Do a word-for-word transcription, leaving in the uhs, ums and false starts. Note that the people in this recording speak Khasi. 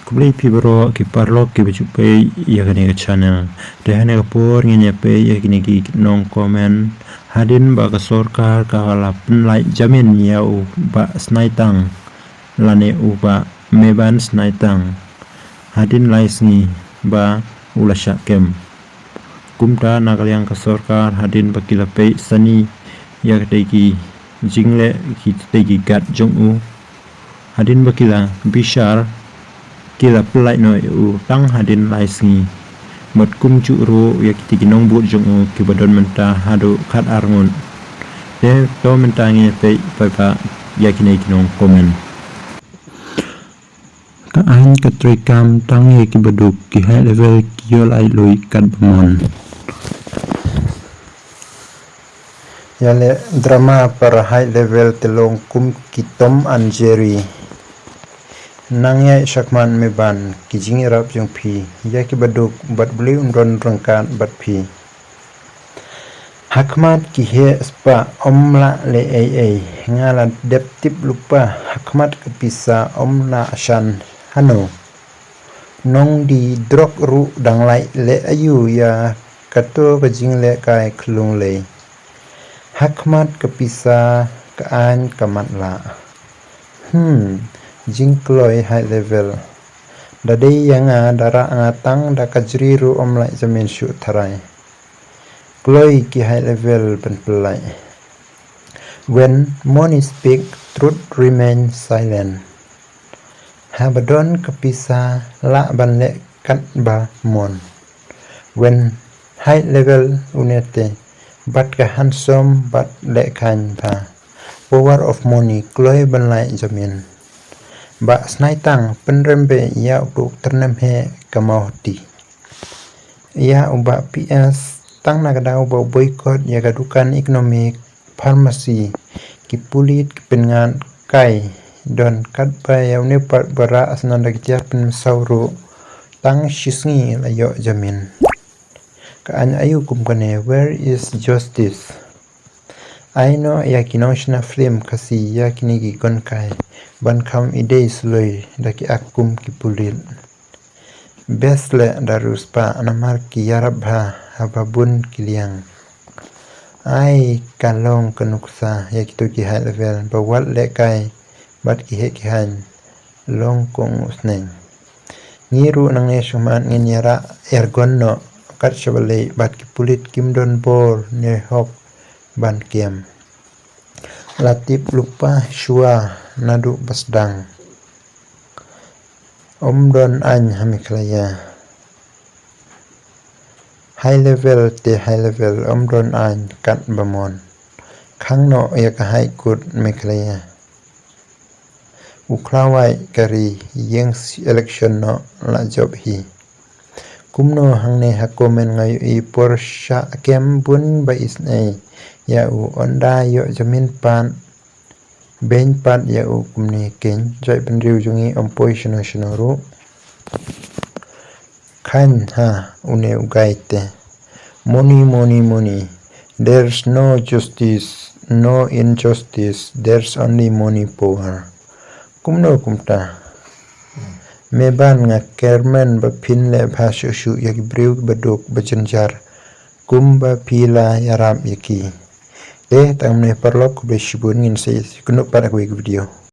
Khublei phi baroh ki paralok ki ba ju peit ïa kane ka channel. Te hane ka por ngin ïa peit ïa kine ki nong comment. Hadien ba ka sorkar ka la pynlait jamin ïa u Bah Snaitang lane u Bah Meban Snaitang hadien lai sngi ba u la shah kem. Kumta na ka liang ka sorkar hadien ba ki la peit sani ïa katei ki jingleh, ki tei ki gat jong u, hadien ba ki la bishar, ki la pynlait noh ïa u tang hadien lai sngi. Bad kumjuh ruh ïa kitei ki nongbud jong u ki ba don mynta haduh khat ar ngut. Te to mynta ngin ïa peit paidbah ïa kine ki nong comment. Ka aiñ ka treikam tang ïa ki baduk, ki high level ki ïoh laitluid katba mon. Ïaleh drama para high level te long kum ki Tom and Jerry. Nang ïaid shakhmat Meban ki jingïarap jong phi ïa ki baduk bad Blei un don ryngkat bad phi. Hakhmat ki heh spah ym lah leh ei ei, nga la dep tip lypa, hakhmat ka pisa ym lah shan hano. Nongdie drok ruh dang lait, leh aïu ïa kato ka jinglehkai khlung lei. Hakhmat ka pisa ka aiñ ka matlah. Hmm, jingkloi high level. Da dei ïa nga da rah nga tang da ka jri ruh ym lait jamin shuh tharai. Kloi ki high level ban pynlait. When money speak, truth remain silent. Haba don ka pisa lah ban leh katba mon. When high level une te, bad ka handsome bad leh khaiñ bha. Power of money, kloi ban lait jamin. Bah Snaitang, pynrem beit ïa uto u tyrnem heh ka Mawhati. Ïa u Bah P S, tang na ka daw ba u boycott ïa ka dukan economic pharmacy, ki pulit ki pynngat kai, don katba ïa une pat ba rah snan da ki tiar pynmynsaw ruh, tang shisngi la ïoh jamin. Ka aiñ aïu kum kane, where is justice? Ai noh ïa ki nongshna film Khasi ïa kine ki khon kai ban kham ïadei suloi da ki ak kum ki pulit. Best leh da riewspah namar ki ïarap bha haba bun ki liang. Ai ka long ka nuksa ïa kito ki high level ba wat lehkai bad ki heh ki haiñ long kong u sneng. Ngi ruh nangne shakhmat ngin ïarap ïargon noh kat shaba leit bad ki pulit kim don bor ne hok ban kem. La tip lypa shuwa naduh ba sdang. Ym don aiñ ha Meghalaya. High level te high level, ym don aiñ katba mon. Khang noh ïa ka High Court Meghalaya. U khlawai ka ri, ïeng election noh la jop hi. Kumno hangne ha comment nga ïohi por shah kem bun ba isynei ïa u, ynda ïoh jamin pat beiñ pat ïa u kumne keiñ, jaitbynriew jong ngi ym poi shano shano ruh. Khaiñ ha une u guy te. Money, money, money. There's no justice, no injustice, there's only money power. Kumno kumta? Meban, nga kyrmen ba phin leh bha shuh shuh ïa ki briew ba duk ba jynjar kumba phi la ïarap ïa ki. Te tang mynne paralok, khublei shibun, ngin sa ïakynduh pat ha kawei ka video.